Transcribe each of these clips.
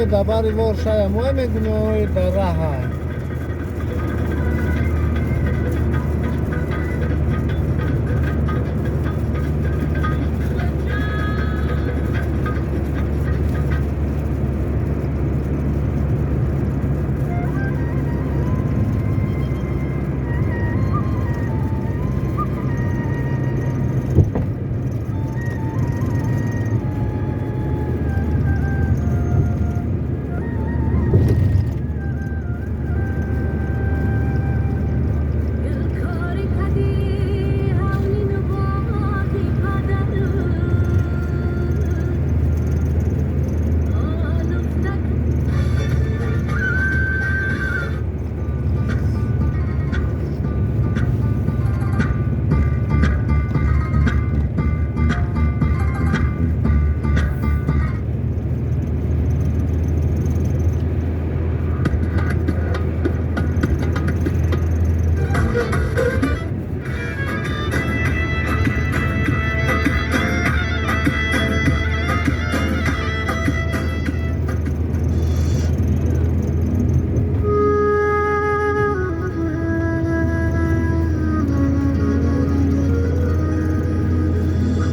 Ҳамои дар бари вор шай, ҳамои мегӯем, дар раҳа.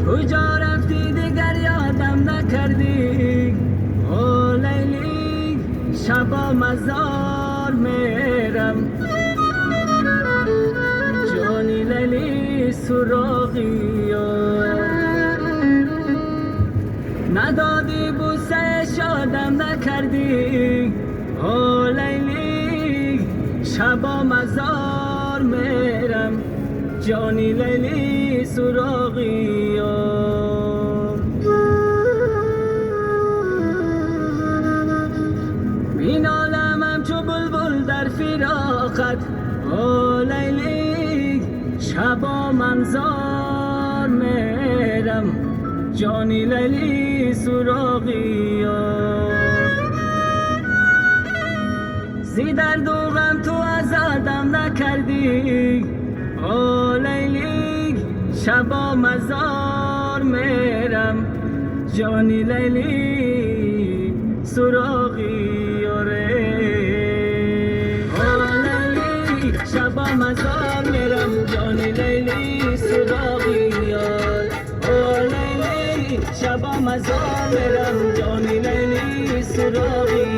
کجا رفتی دیگر یادم نکردی او لیلی، شبا مزار میرم جانی لیلی سراغی ندادی، بوسه شادم نکردی او لیلی، شبا مزار میرم جانی لیلی سراغی. این عالمم چو بلبل در فراقت او لیلی، شبا منظار میرم جانی لیلی سراغی. زی درد و غم تو ازادم نکردی او لیلی، شبا مزار میرم جانی لیلی سراغی. آره او لیلی، شبا مزار میرم جانی لیلی سراغی. او لیلی، شبا مزار میرم جانی لیلی سراغی.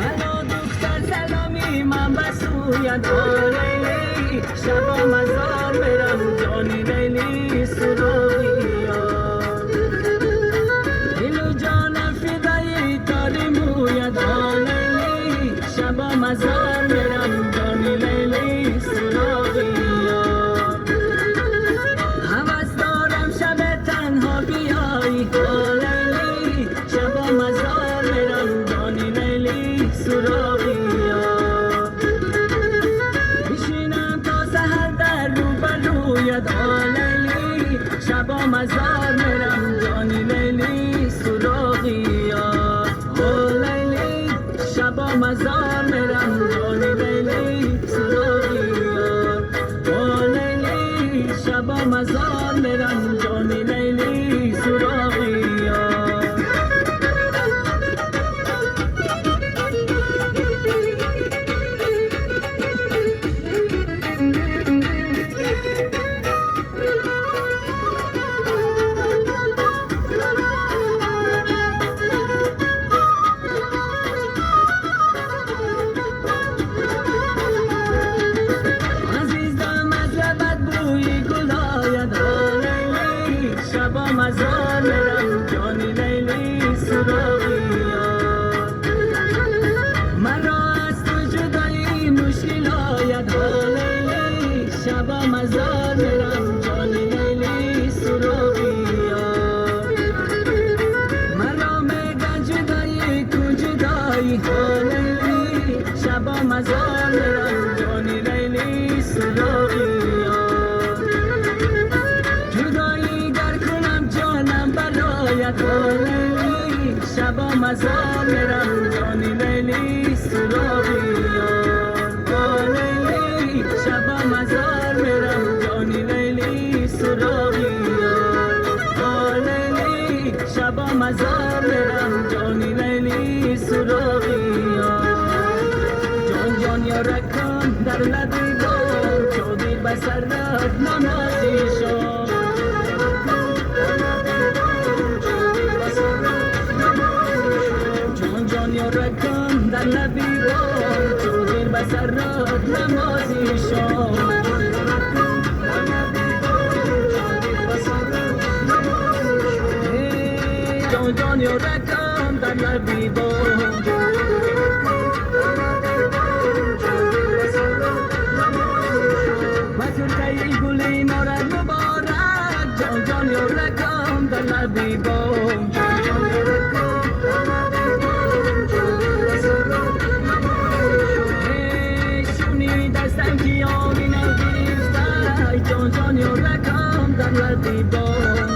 الا دختر سلامی من بسوید او لیلی، شبا مزار میرم جانی لیلی سراغی. دل و جانم فدای تاری موید او لیلی، شبا مزار میرم جانی لیلی سراغی. هوس دارم شب تنها بیایی او لیلی، شبا مزار میرم جانی لیلی سراغی. میشینم تا سحر در روبرویت او لیلی، شبا مزار میرم جانی لیلی سراغی. او لیلی، شبا مزار میرم جانی لیلی سراغی. او لیلی، شبا مزار میرم جانی لیلی سراغی. عزیزم از لبت بوی گل آید او لیلی، شبا مزار میرم جانی لیلی سراغی. مرا از تو جدایی مشکل آید او لیلی، شبا مزار میرم جانی لیلی سراغی. مرا میگن جدایی کو جدایی او لیلی، شبا مزار میرم جانی لیلی سراغی. جدایی گر کنم جانم برایت او لیلی، شبا مزار میرم جانی لیلی سراغی. او لیلی، شبا مزار میرم جانی لیلی سراغی. او لیلی، شبا مزار میرم به سرت نمازی شام. جان جان یارکم در لبی بام، چون دیر به سرت نمازی شام. جان جان یارکم در لبی بام. مسرتای گلی مارد مبارک، جان جان یارکم در لبی بام. شونی دستم که آبی نگرفته، جان جان یارکم در لبی بام.